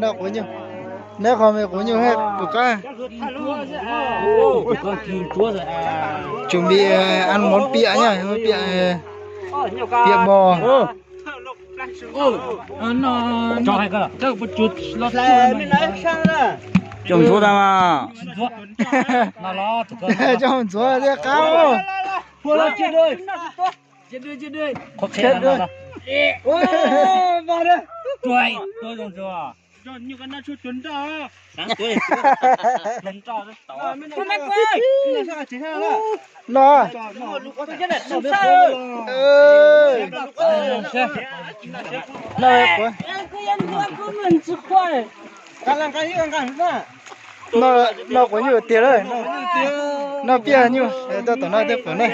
Noj quav nyuj, neb qhov me quav nyuj puas qab? Chuẩn bị ăn món pịa nha, món pịa, pịa bò. Coob ntxhuv tag mas. Coob ntxhuv thiaj qab. No. No, no quav nyuj tiag lawm. No piaj nyuj, tuaj tom no thiaj pom nej.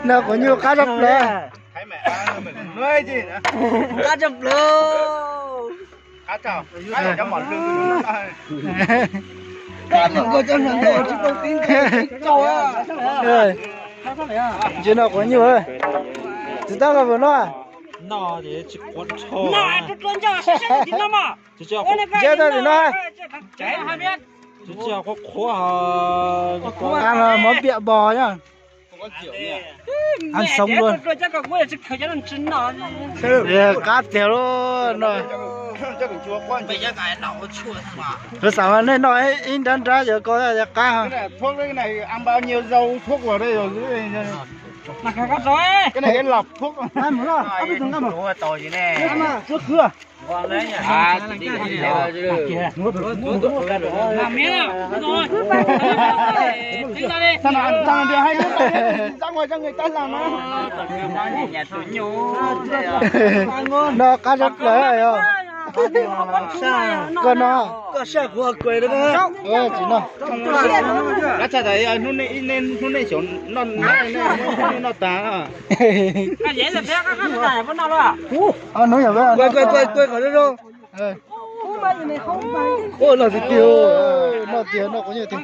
No quav nyuj qab tshaj plaws. Qab tshaj plaws. Ntsis no quav nyuj, txiv tab koj puas noj? Ntsia tau tim no. Ăn món pịa bò nhá. Ăn sống luôn. Qab tiag lub no. Kuv xav nej noj ib nrab nrab yuav koj qab. No qab tshaj plaws yog koj no. Tsis no. Qab tshaj tas hnub nej xyaum noj tag. Hnub yog no tiag, no tiag, no quav nyuj tiag.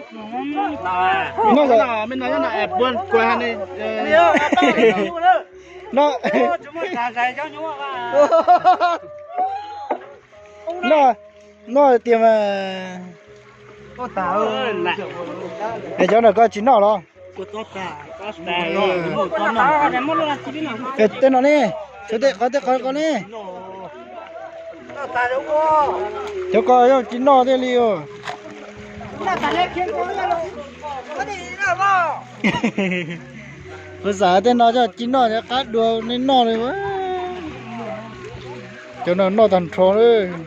No, no, no tiag mas. Es cov no koj tsis noj los? Tej no ne, qhov tej qhov ko ne. Cov ko yog tsis noj thiaj li os. Kuv xav tej no yog tsis noj, qab dua nej noj li. Cov no noj tag nrho lawm.